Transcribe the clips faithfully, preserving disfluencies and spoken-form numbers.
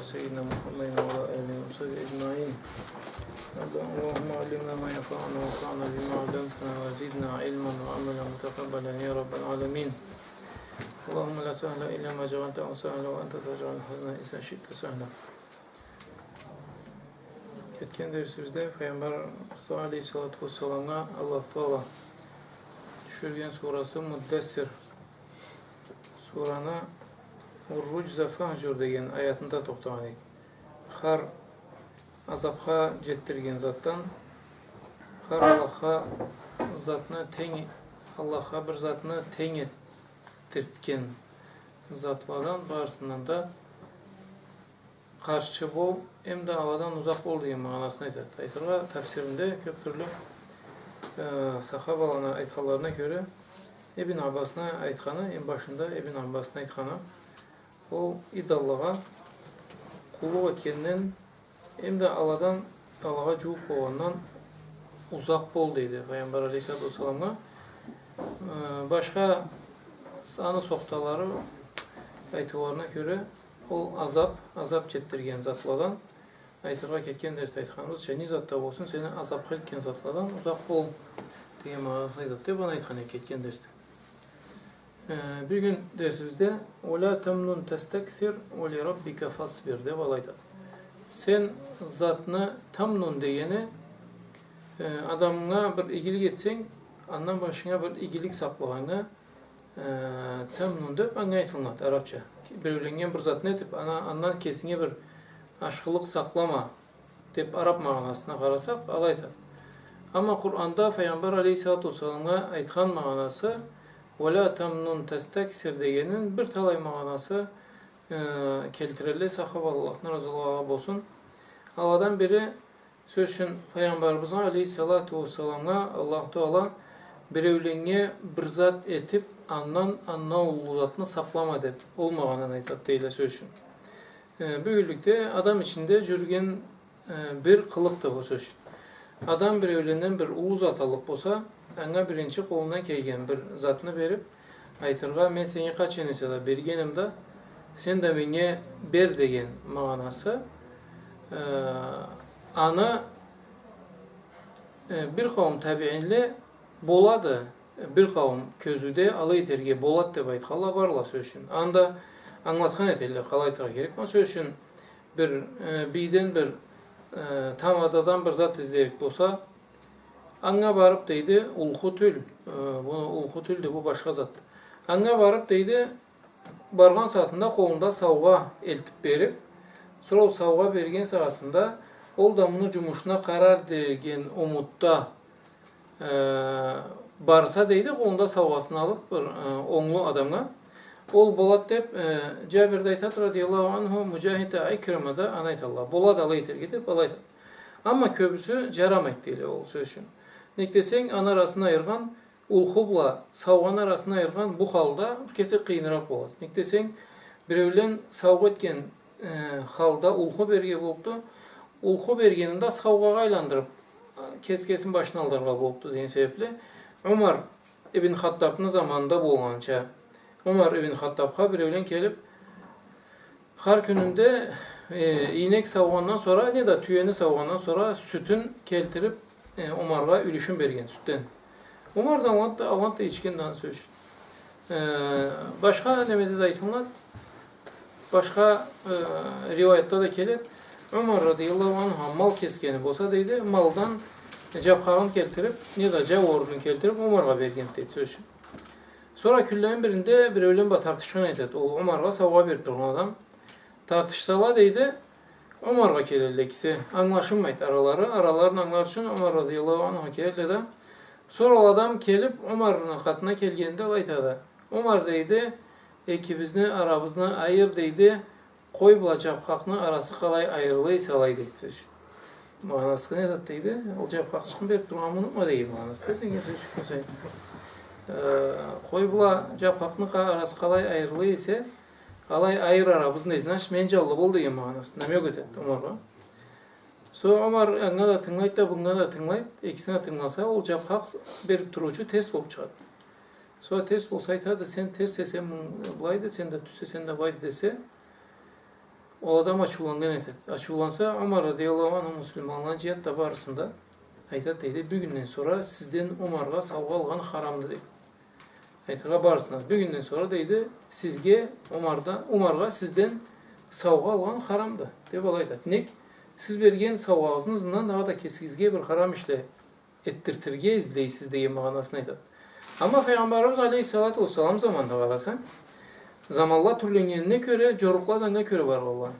سيدنا محمد وعلى آله وصحبه أجمعين. اللهم علمنا ما ينفعنا وانفعنا بما علمتنا وزدنا علما وعملا متقبلا يا رب العالمين. اللهم لا سهل إلا ما جعلته سهلا وأنت تجعل الحزن إذا شئت سهلا. Кетген дерсибизде Пайгъамбар алейхиссалату уассаламгъа Аллаху Таала тюшюрген сурасы Муддассир сураны «Ур-руджза фахджур» деген аятында тохтагъан эдик. Хар азабха джетдирген затдан, хар Аллахха затны тенг, Аллахха бир затны тенг этдиртген затладан, барысындан да къаршчы бол, эм да аладан узакъ бол деген магъанасын айтады. Айтыргъа, тафсиринде кёб тюрлю, э, сахабаланы айтханларына кёре, Ибн Аббасны айтханы, эм башында Ибн Аббасны айтханы, ол идоллагъа къуллукъ этгенден, эм да аладан, алагъа джууукъ болгъандан узакъ бол, дейди Пайгъамбар алейхиссалату уассаламгъа. Э, башха аны сохталары айтыуларына кёре, ол азаб, азаб джетдирген затладан, айтыргъа, кетген дерсде айтханыбызча, не затда болсун, сени азабха элтген затладан узакъ бол деген магъанасын айтады деб, аны айтхан эдик кетген дерсде. Э, бюгюн дерсибизде «Уа ля тамнун тастаксир, уа ли раббика фасбир» деб алай айтады. Сен затны, тамнун дегени, э, адамгъа бир игилик этсенг, андан башынга бир игилик сакълагъаннга, э, тамнун деб анга айтылынады арабча. Биреуленнге бир затны этиб, ана, андан кесинге бир ашхылыкъ сакълама деб араб магъанасына къарасакъ, алай айтады. Амма Къуранда Пайгъамбар алейхиссалату уассаламгъа айтхан магъанасы, «Уа ля тамнун тастаксир» дегенин бир талай магъанасы, э, келтирелле сахабала, Аллахдан разылыкъ алгъа болсун. Аладан бири, сёз ючюн, Пайгъамбарыбызгъа алейхиссалату уассаламгъа Аллаху Таала биреуленнге бир зат этиб, андан, андан уллу затны сакълама деб, ол магъананы айтады дейле, сёз ючюн. Э, бюгюнлюкде адам ичинде джюрюген, э, бир къылыкъды бу, сёз ючюн. Адам биреуленден бир уллу зат аллыкъ болса, анга биринчи къолундан келген бир затны бериб, айтыргъа, мен сеннге къачан эсе да бергеним да, сен да меннге бер деген магъанасы. Э, аны, э, бир къауум табиинле болады, бир къауум кёзюуде алай этерге болады деб айтханла барла, сёз ючюн. Анда ангылатхан этелле, къалай айтыргъа керек. Ма, сёз ючюн, бир, э, бийден бир, э, тамададан бир зат излерик болса, анга барыб, дейди, улху тюл, э, бу улху тюлдю, бу башха зат. Анга барыб, дейди, баргъан сагъатында къолунда саугъа элтиб бериб, сора ол саугъа берген сагъатында ол да муну джумушуна къарар деген умутда, э, барса, дейди, къолунда саугъасын алыб бир, э, онглу адамгъа. Ол болады деб, э, Джабир да айтады, радияллаху анху, Муджахид да, Икрима да аны айталла. Болады алай этерге деб, алай айтады. Амма кёбюсю джарамайды дейле ол, сёз ючюн. Нек десенг, аны арасын айыргъан, улху бла саугъаны арасын айыргъан бу халда бир кесек къыйыныракъ болады. Нек десенг, биреулен саугъа этген, э, халда улху берирге боллукъду. Улху бергенин да саугъагъа айландырыб, э, кеси кесини башын алдаргъа боллукъду деген себебли. Умар ибн Хаттабны заманында болгъанча, Умар ибн Хаттабха биреулен келиб, хар кюнюнде, э, ийнек саугъандан сора, неда тюени саугъандан сора сютюн келтириб, э, Умаргъа юлюшюн берген сютден. Умар да алгъанды, алгъанды, ичгенди аны, сёз ючюн. Э, башха немеде да айтылынады. Башха, э, риуаятда да келеди. Умар радияллаху анху мал кесгени болса, дейди, малдан джабхагъын келтириб, неда джауурунун келтириб, Умаргъа бергенди, дейди, сёз ючюн. Сора кюнлени биринде биреулен бла тартышхан этеди. Ол Умаргъа саугъа бериб тургъан адам. Тартышсала, дейди, Умаргъа келелле экиси. Ангылашылмайды аралары. Араларын ангылар ючюн Умар радияллаху анхугъа келелле да. Сора ол адам келиб, Умарны къатына келгенде, алай айтады. Умар, дейди, экибизни арабызны айыр, дейди, къой бла джабхакъны арасы къалай айырыла эсе, алай, дейди, сёз ючюн. Магъанасы не зат, дейди? Ол джабхакъчыкъны бериб тургъанымы унутма деген магъанасы да, сен, сёз ючюн, сен. Э, къой бла джабхакъны къа-, арасы къалай айырыла эсе, алай айыр арабызны, значит, мен джанлы бол деген магъанасы. Намёк этеди Умаргъа. Сора Умар анга да тынгылайды да, бунга да тынгылайды, экисине да тынгыласа, ол джабхакъ бериб туруучу терс болуб чыгъады. Сора терс болса, айтады, сен терс эсенг, былайды, сен да тюз эсенг да былайды десе, ол адам ачыуланнган этет. Ачыуланса, Умар радияллаху анху муслиманланы джыяд да барысын да, айтад, дейди, бюгюнден сора сизден Умаргъа саугъа алгъан харамды, дейди. Айтыргъа барысына, бюгюнден сора, дейди, сизге Умарда, Умаргъа сизден саугъа алгъан харамды, деб алай айтад. Нек, сиз берген саугъагъызны ызындан дагъыда кесигизге бир харам ишле этдиртирге излейсиз деген магъанасын айтад. Амма Файгъамбарыбыз алейхиссалату уассалам заманда къарасанг, заманла тюрленнгенине кёре, джорукъла да анга кёре баргъанла.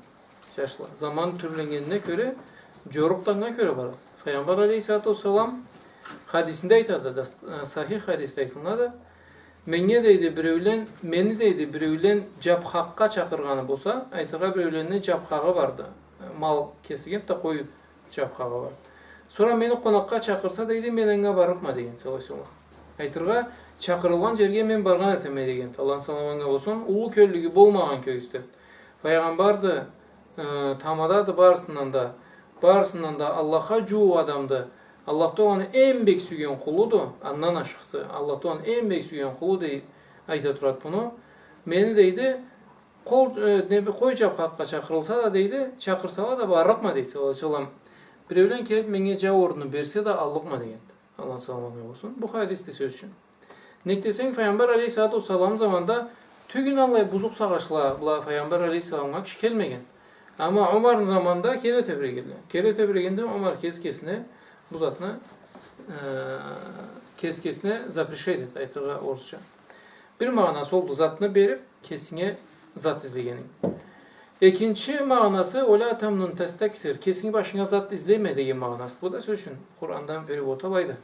Джашла, заман тюрленнгенине кёре, джорукъ да анга кёре барады. Файгъамбар алейхиссалату уассалам хадисинде айтады да, э, сахих хадисде айтылынады. Меннге, дейди, биреулен, мени, дейди, биреулен джабхакъгъа чакъыргъаны болса, айтыргъа, биреуленни джабхагъы барды. Э, мал кесилгенди да, къой джабхагъы бар. Сора мени къонакъгъа чакъырса, дейди, мен анга барлыкъма деген, саллаллаху алейхи уа саллам. Айтыргъа, чакъырылгъан джерге мен баргъан этеме деген, Аллахны саламы анга болсун, уллу кёллюгю болмагъан кёргюзтеди. Файгъамбарды, э, тамадады барысындан да, барысындан да Аллахха джууукъ адамды. Аллах Тааланы эм бек сюйген къулуду, андан ашхысы. Аллах Тааланы эм бек сюйген къулу, дей, айта турады муну. Мени, дейди, къол, э, не, бир къой джабхакъгъа чакъырылса да, дейди, чакъырсала да барлыкъма, дейди, саллаллаху алейхи уа саллам. Биреулен келиб меннге джау орунну берсе да, аллыкъма деген. Аллахны саламы анга болсун. Бу хадисди, сёз ючюн. Нек десенг, Файгъамбар алейхиссалату уассалам заманда тюгюл аллай бузукъ сагъышла бла Файгъамбар алейхиссаламгъа киши келмеген. Амма Умарны заманда келе тебрегенле. Келе тебрегенде Умар кес-кесине бу затны, э, кес-кесине запрещать этеди, айтыргъа орусча. Бир магъанасы олду, затны бериб, кесинге зат излегенинг. Экинчи магъанасы, «Уа ля тамнун тастаксир», кесинги башынга зат излеме деген магъанасы. Бу да, сёз ючюн, Къурандан перевод алайды.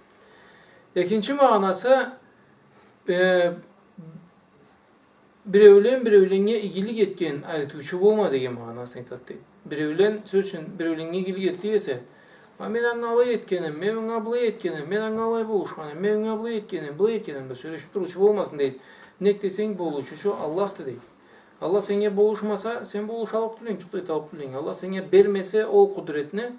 Экинчи магъанасы, э, биреулен биреуленнге игилик этген айтыучу болма деген магъанасын айтады, дейди. Биреулен, сёз ючюн, биреуленнге игилик этди эсе, «А мен анга алай этгенем, мен анга былай этгенем, мен анга алай болушханем, мен анга былай этгенем, былай этгенем», — деб сёлешиб туруучу болмасын, дейди. Нек десенг, болушуучу Аллахды, дейди. Аллах сеннге болушмаса, сен болушаллыкъ тюлдю, джукъ да эталлыкъ тюлдю. Аллах сеннге бермесе ол къудретни,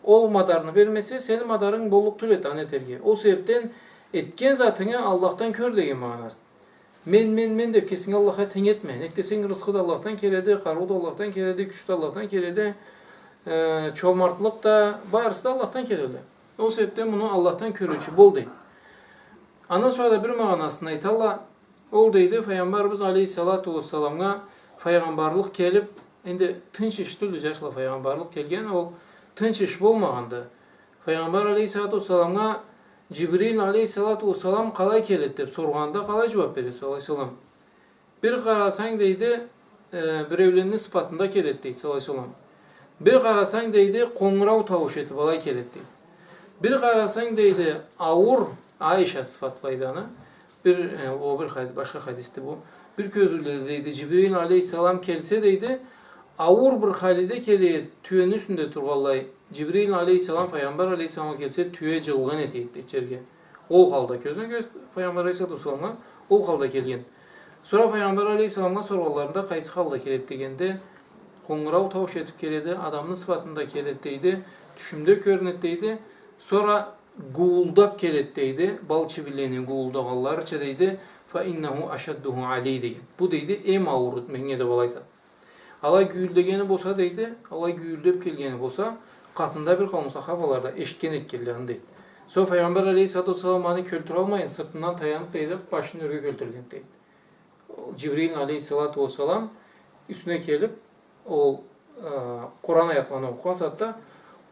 ол мадарны бермесе, сени мадарынг боллукъ тюл эди аны этерге. Ол себебден этген затынгы Аллахдан кёр деген магъанасы. Мен, мен, мен деб кесинги Аллахха тенг этме. Нек десенг, рысхы да Аллахдан келеди, къарыу да Аллахдан келеди, кюч да Аллахдан келеди, э, чомартлыкъ да, барысы да Аллахдан келеди. Ол себебден муну Аллахдан кёрюучю бол, дейди. Андан сора да бир магъанасын айталла, ол, дейди, Файгъамбарыбыз алейхиссалату уассаламгъа файгъамбарлыкъ келиб, энди тынч иш тюлдю, джашла, файгъамбарлыкъ келген, ол тынч иш болмагъанды. Файгъамбар алейхиссалату уассаламгъа Джибрил алейхиссалату уассалам къалай келеди деб соргъанда, къалай джууаб береди, саллаллаху алейхи уа саллам? Бир къарасанг, дейди, э, биреуленни сыфатында келеди, дейди, саллаллаху алейхи уа саллам. Бир къарасанг, дейди, къонгурау таууш этиб алай келеди, дейди. Бир къарасанг, дейди, ауур, Айша сыфатлайды аны. Бир, э, ол бир хад-, башха хадисди бу. Бир кёзюуде, дейди, Джибрил алейхиссалам келсе, дейди, ауур бир халиде келеди, тюени юсюнде тургъанлай. Джибрил алейхиссалам, Файгъамбар алейхиссаламгъа келсе, тюе джыгъылгъан этеди, дейди, джерге. Ол халда, кёзюне кёз, Файгъамбар алейхиссалату уассаламгъа ол халда келген. Сора Файгъамбар алейхиссаламгъа соргъанларында, къайсы халда келеди дегенде, къонгурау таууш этиб келеди, адамны сыфатында келеди, дейди, тюшюмде кёрюнеди, дейди. Сора гуулдаб келеди, дейди, бал чибинлени гуулдагъанларыча, дейди, «Фа иннаху ашаддуху алей», — деген. Бу, дейди, эм аууруду меннге деб алай айтады. Алай гююлдегени болса, дейди, алай гююлдеб келгени болса, къатында бир къауум сахабала да эшитген этгенле аны, дейди. Сора Файгъамбар алейхиссалату уассалам аны кёлтюралмайын, сыртындан таяныб, дейди, башын ёрге кёлтюрген, дейди. Ол Джибрил алейхиссалату уассалам юсюне келиб, ол, э, Къуран аятланы окъугъан сагъатда,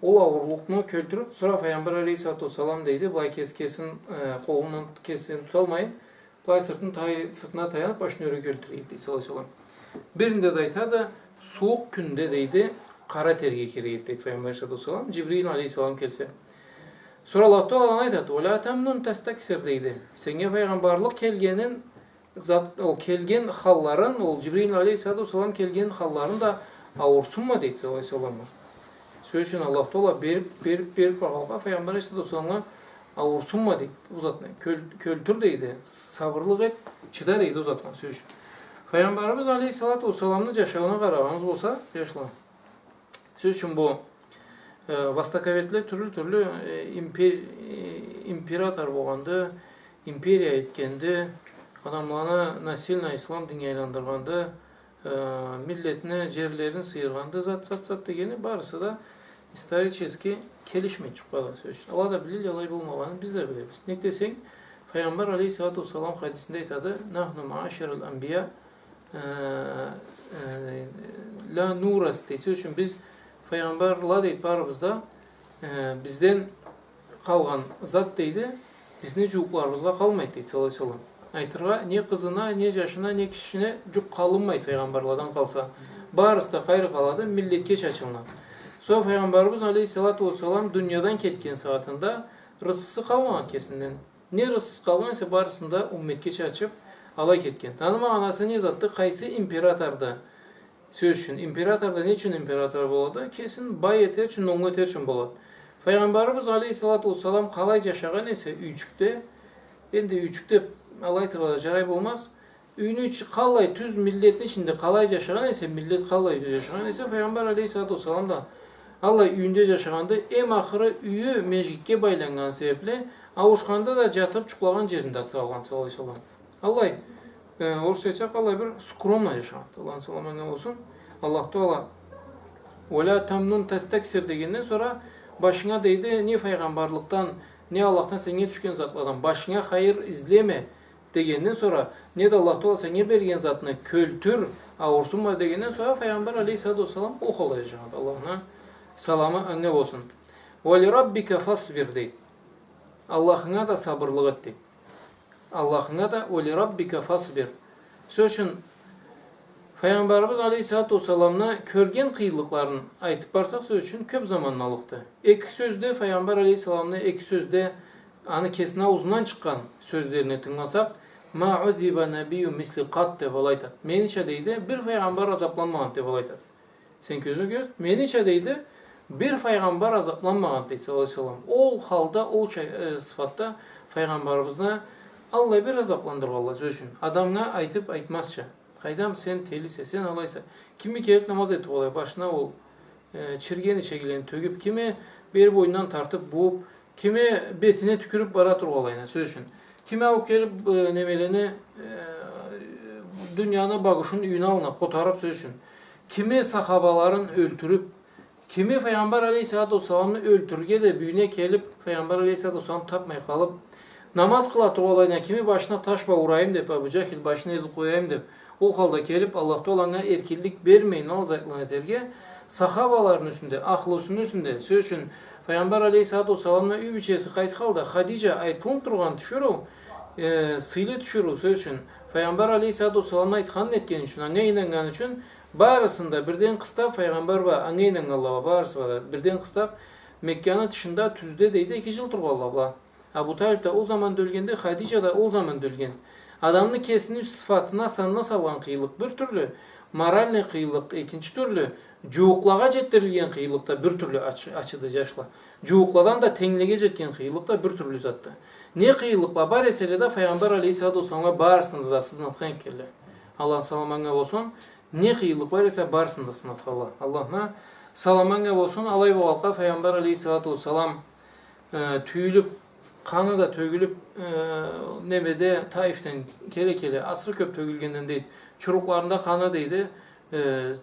ол ауурлукъну кёлтюрюб, сора Файгъамбар алейхиссалату уассалам, дейди, былай кес-, кесин, э, къолундан кесин туталмайын, былай сыртын тай-, сыртына таяныб, башын ёрге кёлтюре эди, дейди, саллаллаху алейхи уа саллам. Биринде да айтады, сууукъ кюнде, дейди, къара терге кире эди, дейди, Файгъамбар алейхиссалату уассалам, Джибрил алейхиссалам келсе. Сора Аллаху Таала айтады, «Уа ля тамнун тастаксир», — дейди. Сеннге файгъамбарлыкъ келгенин, зат, ол келген халларын, ол Джибрил алейхиссалату уассалам келген халларын да ауурсунма, дейди, саллаллаху алейхи уа саллам. Сёз ючюн, Аллаху Таала бериб, бериб, бериб, халкъгъа, Файгъамбар алейхиссалату уассаламгъа, ауурсунма, дейди. Бу затны кёл-, кёлтюр, дейди. Сабырлыкъ эт, чыда, дейди, бу затны, сёз ючюн. Файгъамбарыбыз алейхиссалату уассаламны джашаууна къарагъаныбыз болса, джашла, сёз ючюн, бу, э, востоковедле тюрлю-тюрлю, э, импер-, э, император болгъанды, империя этгенди, адамланы насильно ислам динге айландыргъанды, э, миллетни джерлерин сыйыргъанды, зат, зат, зат дегени барысы да исторически келишмей джукъ бла, сёз ючюн. Ала да билелле алай болмагъанын, биз да билебиз. Нек десенг, Файгъамбар алейхиссалату уассалам хадисинде айтады: «Нахну мааширал анбия, э, э, ла нурас», — дейди. Сёз ючюн, биз файгъамбарла, дейди, барыбыз да, э, бизден къалгъан зат, дейди, бизни джууукъларыбызгъа къалмайды, дейди, саллаллаху алейхи ва саллам. Айтыргъа, не къызына, не джашына, не кишине джукъ къалынмайды файгъамбарладан къалса. Барысы да къайры къалады, миллетге чачылынады. Сора файгъамбарыбыз алейхиссалату уассалам дуниядан кетген сагъатында рысхысы къалмагъан кесинден. Не рысхысы къалгъан эсе, барысын да умметге чачып, алай кетген. Аны магъанасы не затды? Къайсы императорду? Сёз ючюн, император да не ючюн император болады? Кесин бай этер ючюн, онгу этер ючюн болады. Файгъамбарыбыз алейхиссалату уассалам къалай джашагъан эсе юйчюкде, энди юйчюк деб алай айтыргъа да джарай болмаз. Юйню ичи къалай, тюз миллетни ичинде къалай джашагъан эсе, миллет къалай юйде джашагъан эсе, Файгъамбар алейхиссалату уассалам да аллай юйюнде джашагъанды. Эм ахыры юйю межгитге байланнган себебли, ауушханада да джатыб джукълагъан джеринде асыралгъан, саллаллаху алейхи ва саллам. Аллай, э, орусча айтсакъ, аллай бир скромно джашагъан. Аллахны саламы анга болсун. Аллах Таала: «Уа ля тамнун тастаксир», — дегенден сора, башынга, дейди, не файгъамбарлыкъдан, не Аллахдан сеннге тюшген затладан башынга хайыр излеме дегенден сора, не да Аллах Таала сеннге берген затны кёлтюр, ауурсунма дегенден сора, файгъамбар алейхиссалату уассалам ол халда джашагъан. Аллахны саламы анга болсун. «Уа ли раббика фасбир», — дейди. Аллахынга да сабырлыкъ эт, дейди. Аллахынга да, «Уа ли раббика фасбир». Сёз ючюн, Файгъамбарыбыз алейхиссалату уассаламны кёрген къыйынлыкъларын айтыб барсакъ, сёз ючюн, кёб заманны аллыкъды. Эки сёзде, Файгъамбар алейхиссаламны эки сёзде, аны кесини ауузундан чыкъгъан сёзлерине тынгыласакъ, «Ма уззиба набийюн мисли къатт», — деб алай айтады. Менича, дейди, бир файгъамбар азабланмагъанды, деб алай айтады. Сен кёзюнге кёргюзт. Менича, дейди, бир файгъамбар азабланмагъанды, дейди, саллаллаху алейхи ва саллам. Ол халда, ол ча-, э, сыфатда файгъамбарыбызны аллай бир азабландыргъанла, сёз ючюн. Адамгъа айтыб айтмазча. Къайдам, сен телисе, сен алайса. Кими келиб намаз этиб алай, башына ол, э, чирген ичегилени тёгюб, кими бери бойнундан тартыб, бууб, кими бетине тюкюрюб бара тургъанлайына, сёз ючюн. Кими алыб келиб, э, немелени, э, дунияны багушун юйню аллына къотарыб, сёз ючюн. Кими сахабаларын ёлтюрюб, кими Файгъамбар алейхиссалату уассаламны ёлтюрюрге деб юйюне келиб, Файгъамбар алейхиссалату уассаламны табмай къалыб, намаз къыла тургъанлайына, кими башына таш бла урайым деб, Абу Джахил башын эзиб къояйым деб, ол халда келиб, Аллах Таала анга эркинлик бермейин, ол затланы этерге, сахабаларыны юсюнде, ахлусуну юсюнде, сёз ючюн, Файгъамбар алейхиссалату уассаламны юй бийчеси къайсы халда, Хадиджа айтылыб тургъан тиширыу, э, сыйлы тиширыу, сёз ючюн, Файгъамбар алейхиссалату уассаламны айтханын этгени ючюн, анга ийнаннганы ючюн, барысын да бирден къыстаб, Файгъамбар бла, анга ийнаннганла бла, барысы бла да бирден къыстаб, Мекканы тышында тюзде, дейди, эки джыл тургъанла была. Абу Талиб да ол заманда ёлгенди, Хадиджа да ол заманда ёлген. Адамны кесини сыфатына, санына салгъан къыйынлыкъ бир тюрлю, моральный къыйынлыкъ экинчи тюрлю, джууукълагъа джетдирилген къыйынлыкъ да бир тюрлю ачы-, ачыды, джашла. Джууукъладан да тенглеге джетген къыйынлыкъ да бир тюрлю затды. Не къыйынлыкъла бар эселе да, Файгъамбар алейхиссалату уассаламгъа барысында да сынатхан экенле. Аллахны саламы анга болсун. Не къыйынлыкъ бар эсе, барысында сынатханла. Аллахны саламы анга болсун. Алай болгъанлыкъгъа, Файгъамбар алейхиссалату уассалам, э, тюйюлюб, къаны да тёгюлюб, э, немеде, Таифден келе-келе, асыры кёб тёгюлгенден, дейди, чурукъларында къаны, дейди, э,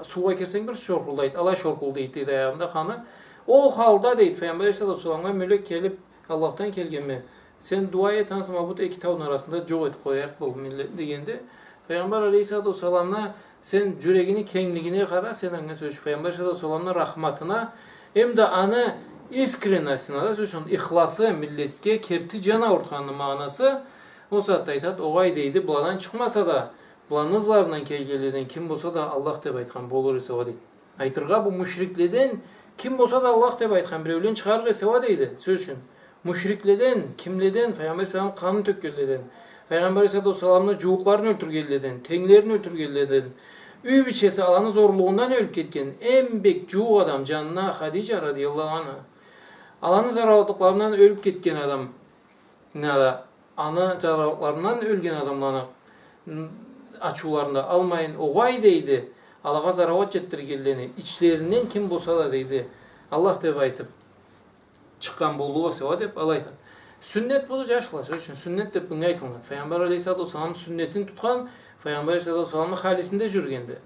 суугъа кирсенг бир шоркъулдайды, алай шоркъулдайды, дейди, аягъында къаны. Ол халда, дейди, Файгъамбар алейхиссалату уассаламгъа мёлек келиб, Аллахдан келгенме, сен дуа эт, ансы ма бу эки тауну арасында джокъ этиб къояйыкъ бу миллетни, дегенде, Файгъамбар алейхиссалату уассаламны, сен джюрегини кенглигине къара, сен анга, сёз ючюн, Файгъамбар алейхиссалату уассаламны рахматына, эм да аны искренностуна да, сёз ючюн, ихласы, миллетге керти джан аурутханны магъанасы, ол сагъатда айтады, огъай, дейди, быладан чыкъмаса да, быланы ызларындан келгенледен ким болса да Аллах деб айтхан болур эсе уа, дейди. Айтыргъа, бу мушрикледен ким болса да Аллах деб айтхан биреулен чыгъарыкъ эсе уа, дейди, сёз ючюн. Мушрикледен, кимледен, Файгъамбар алейхиссалам къанын тёкгенледен, Файгъамбар алейхиссалату уассаламны джууукъларын ёлтюргенледен, тенглерин ёлтюргенледен, юй бийчеси аланы зорлугъундан ёлюб кетген, эм бек джууукъ адам джанына Хадиджа радияллаху анха. Аланы зарауатлыкъларындан ёлюб кетген адам, аны зарауатларындан ёлген адамланы, м, ачыуларын да алмайын, огъай, дейди, алагъа зарауат джетдиргенлени ичлеринден ким болса да, дейди, Аллах деб айтыб чыкъгъан боллукъ эсе уа деб алай айтады. Сюннет буду, джашла, сёз ючюн, сюннет деб мынга айтылынады. Файгъамбар алейхиссалату уассаламны сюннетин тутхан, Пайгъамбар алейхиссалату уассаламны халисинде жюрюгенде.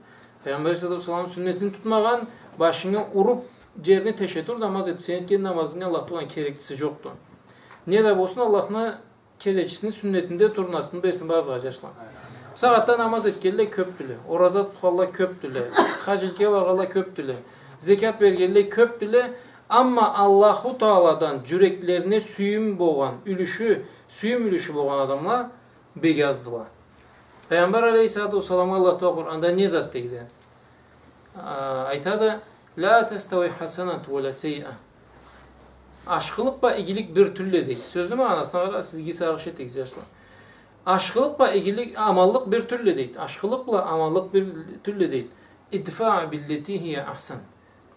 Пайгъамбар алейхиссалату уассаламны сюннетин тутмагъан, башынгы уруп, жерине теше тур, намаз этип, сен этген намазынгы Аллаху Тааланы кереклиси жокъду. Не да болсун, Аллахны келечисини сюннетинде турмасын берсин барлыгъа, жашла. Бусагъатда намаз этгенле кёпдюле, ораза тутханла кёпдюле, хажгъа баргъанла кёпдюле, зекят бергенле кёпдюле, амма Аллаху Тааладан жюреклерине сюйюм болгъан юлюшю, сюйюм юлюшю болгъан адамла бек аздыла. Пайгъамбар алейхиссалату уассаламгъа Аллах Таала Къуранда не зат дейди? А, айтады: «Ла тастауи хасанату уа ла сейиа». Ашхылыкъ бла игилик бир тюлле дейди. Сёзню магъанасына къара, сиз иги сагъыш этигиз, жашла. Ашхылыкъ бла игилик, аманлыкъ бир тюлле дейди. Ашхылыкъ бла аманлыкъ бир тюлле дейди. «Идфаъ биллати хия ахсан».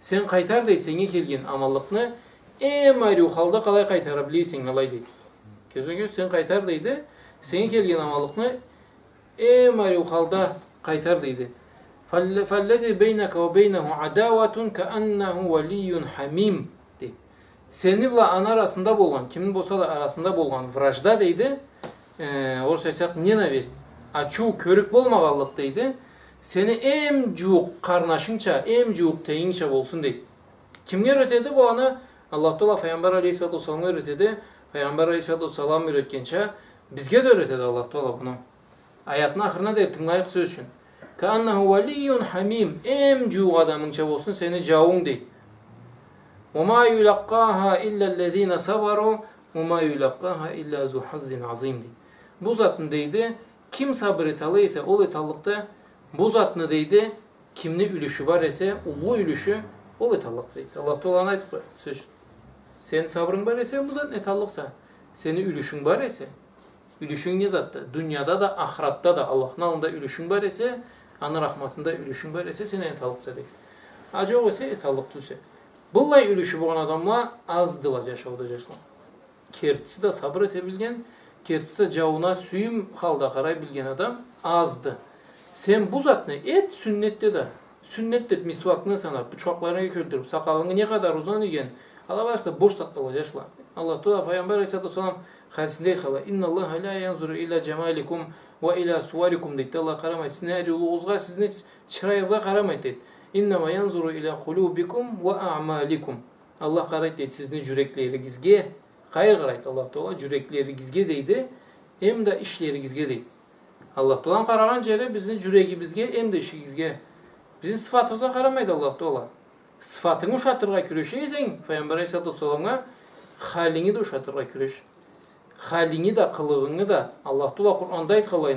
Сен къайтар дейди, сеннге келген аманлыкъны эм ариу халда къалай къайтара биле эсенг, алай дейди. Кёзюнг кёз, сен къайтар дейди, сеннге келген аманлыкъны эм ариу халда къайтар дейди. «Фалле-, фаллази байнака уа байнаху адауатун кааннаху уалийюн хамим», дейди. Сени бла аны арасында болгъан, кимни болса да арасында болгъан вражда дейди, э, орусча айтсакъ, ненависть, ачыу, кёрюк болмагъанлыкъ дейди, сени эм жууукъ къарнашынгча, эм жууукъ тенгингча болсун дейди. Кимге юретеди бу аны? Аллах Таала Пайгъамбар алейхиссалату уассаламгъа юретеди. Пайгъамбар алейхиссалату уассалам юретгенча, бизге да юретеди Аллах Таала буну. Аятны ахырына дери тынгылайыкъ, сёз ючюн. «Кааннаху уалийюн хамим», эм жууукъ адамынгча болсун сени жауунг, дейди. «Уа ма юлакъкъаха иллаллазина сабару, уа ма юлакъкъаха илла зу хаззин азим», дейди. Бу затны, дейди, ким сабыр эталлыкъ эсе, ол эталлыкъды. Бу затны, дейди, кимни юлюшю бар эсе, уллу юлюшю, ол эталлыкъды, дейди. Аллах Таала аны айтып къоя, сёз ючюн. Сени сабырынг бар эсе, бу затны эталлыкъса. Сени юлюшюнг бар эсе, юлюшюнг не затды? Дунияда да, ахыратда да Аллахны аллында юлюшюнг бар эсе, аны рахматында юлюшюнг бар эсе, сен эталлыкъса, дейди. А жокъ эсе, эталлыкъ тюлсе. Быллай юлюшю болгъан адамла аздыла жашауда, жашла. Кертиси да, сабыр эте билген, кертиси да, жауууна сюйюм халда къарай билген адам азды. Сен бу затны эт, сюннетде да. Сюннет деп мисуакны санап, бучхакъларынгы кёлтюрюп, сакъалынгы не къадар узун ийген, ала барысы да бош затла, жашла. Аллах Таала, Пайгъамбар алейхиссалату уассалам хадисинде айтханлай: «Инналлаха ла янзуру ила жамаликум уа ила суварикум», дейди. Аллах къарамайды сизни ариулугъугъузгъа, сизни чырайыгъызгъа къарамайды, дейди. «Иннама янзуру ила къулубикум уа аъмаликум». Аллах къарайды, дейди, сизни жюреклеригизге. Къайры къарайды Аллах Таала? Жюреклеригизге, дейди, эм да ишлеригизге, дейди. Аллах Тааланы къарагъан жери бизни жюрегибизге, эм да ишибизге. Бизни сыфатыбызгъа къарамайды Аллах Таала. Сыфатынгы ушатыргъа кюреше эсенг Пайгъамбар алейхиссалату уассаламгъа, халинги да ушатыргъа кюреш. Халингы да, къылыгъынгы да. Аллах Таала Къуранда айтханлай,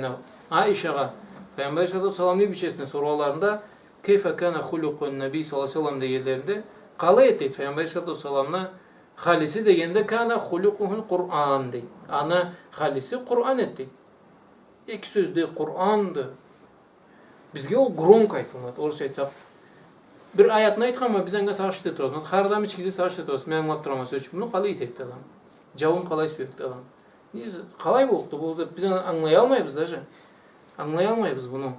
Айшагъа, Пайгъамбар алейхиссалату уассаламны бийчесине соргъанларында, «Кайфа кана хулукъу ннабий саллаллаху алейхи ва саллам?» дегенлеринде, къалай эди, дейди, Пайгъамбар алейхиссалату уассаламны халиси дегенде, «Кана хулукъухул Къуран», дейди. Аны халиси Къуран эди, дейди. Эки сёзде Къуранды. Бизге ол громко айтылынады, орусча айтсакъ. Бир аятны айтханма, биз анга сагъыш эте турабыз. Хар адам ичигизде сагъыш эте турасыз, мен ангылап турама, сёз ючюн. Муну къалай этеди адам? Жауун къалай сюеди адам? Не, къалай боллукъду бу? Биз аны ангылаялмайбыз даже. Ангылаялмайбыз буну.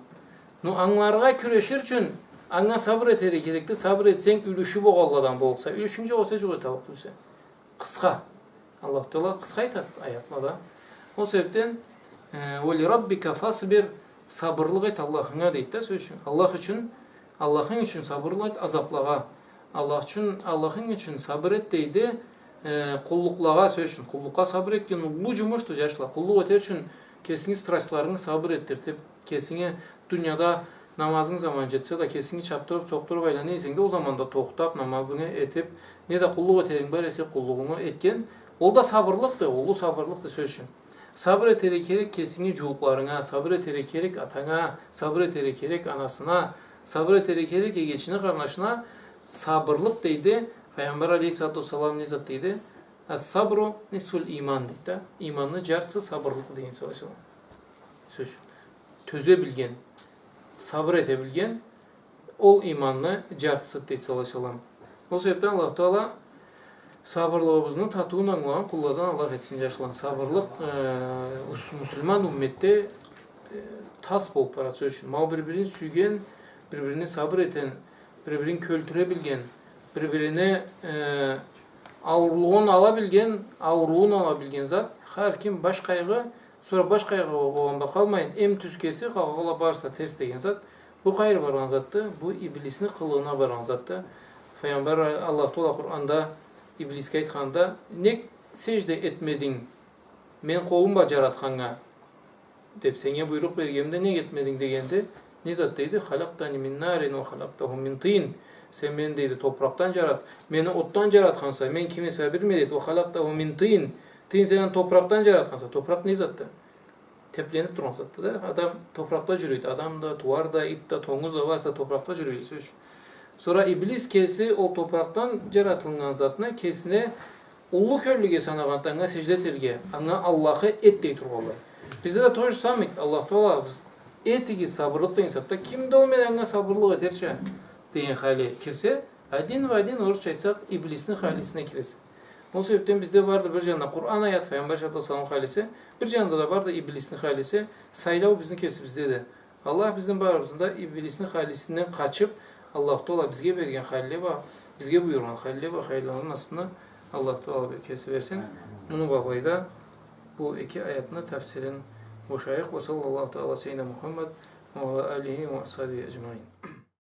Но ангыларгъа кюрешир ючюн анга сабыр этерге керекди. Сабыр этсенг, юлюшю болгъанладан болурса. Юлюшюнг жокъ эсе, жукъ эталлыкъ тюлсе. Къысха. Аллах Таала къысха айтады аятлада. Ол себепден, э, «Уа ли раббика фасбир», сабырлыкъ эт Аллахынга, дейди да, сёз ючюн. Аллах ючюн, Аллахынг ючюн сабырлыкъ эт азаплагъа. Аллах ючюн, Аллахынг ючюн сабыр эт, дейди, э, къуллукълагъа, сёз ючюн. Къуллукъгъа сабыр этген уллу жумушду, жашла. Къуллукъ этер ючюн кесинги страстларынгы сабыр этдиртип, кесинги дунияда намазынг заманы жетсе да, кесинги чапдырып, сокъдуруп айлана эсенг да, ол заманда тохтап, намазынгы этип, не да къуллукъ этеринг бар эсе, къуллугъунгу этген, ол да сабырлыкъды, уллу сабырлыкъды, сёз ючюн. Сабыр этерге керек кесинги жууукъларынга, сабыр этерге керек атанга, сабыр этерге керек анасына, сабыр этерге керек эгечине, къарнашына, сабырлыкъ дейди. Пайгъамбар алейхиссалату уассалам не зат дейди? «Ас-сабру нисфул иман», дейди да. Иманны жартысы сабырлыкъ деген, саллаллаху алейхи ва саллам. Сёз ючюн. Тёзе билген, сабыр эте билген, ол иманны жартысыды, дейди, саллаллаху алейхи ва саллам. Ол себепден Аллах Таала сабырлыгъыбызны татыуун ангылагъан къулладан Аллах этсин, жашла. Сабырлыкъ, э, ус-, муслиман умметде, э, тас болуп барады, сёз ючюн. Ма ол бир-бирин сюйген, бир-бирине сабыр этген, бир-бирин кёлтюре билген, бир-бирине, э, ауурлугъун ала билген, ауруун ала билген зат. Хар ким баш къайгъы, Сора баш къайгъы болгъан бла къалмайын, эм тюз кеси, къалгъанла барысы терс деген зат. Бу къайры баргъан затды, бу иблисни къылыгъына баргъан затды. Файгъамбар, Аллаху Тагъала Къуранда иблисге айтханда, нек сежде этмединг мен къолум бла джаратханнга, деб, сеннге буйрукъ бергенимде нек этмединг дегенде, не зат дейди? «Халакътани мин нарин ва халакътаху мин тин». Сен мени, дейди, топуракъдан джарат-, мени отдан джаратханса, мен ким эсем билмейме, дейди. «Ва халакътаху мин тин». Тин, сен аны топуракъдан джаратханса. Топуракъ не затды? Тебрениб тургъан затды да. Адам топуракъда джюрюйдю. Адам да, тууар да, ит да, тонгуз да барса топуракъда джюрюйдю, сёз ючюн. Сора иблис кеси ол топуракъдан джаратылгъан затына, кесине уллу кёллюге санагъанды анга сежде этерге, анга Аллахы эт дей тургъанлай. Бизде да то же самое, Аллаху Тагъала бизге этигиз сабырлыкъ деген сагъатда, ким да ол мен анга сабырлыкъ этерча деген халиге кирсе, один в один, орусча айтсакъ, иблисни халисине киресе. Ол себебден бизде барды бир джанында Къуран аят, Файгъамбар саллаллаху алейхи ва саллам халиси, бир джанында да барды иблисни халиси, сайлау бизни кесибиздеди. Аллах бизни барыбызны да иблисни халисинден къачыб, Аллаху Тагъала бизге берген халиле бла, бизге буюргъан халиле бла хайырланыргъа насыбны Аллаху Тагъала бир кеси берсин. Муну бла былайда бу эки аятны тафсирин бошайыкъ. Ва саллаллаху тагъала ала саййидина Мухаммад ва ала алихи ва асхабихи аджмаин.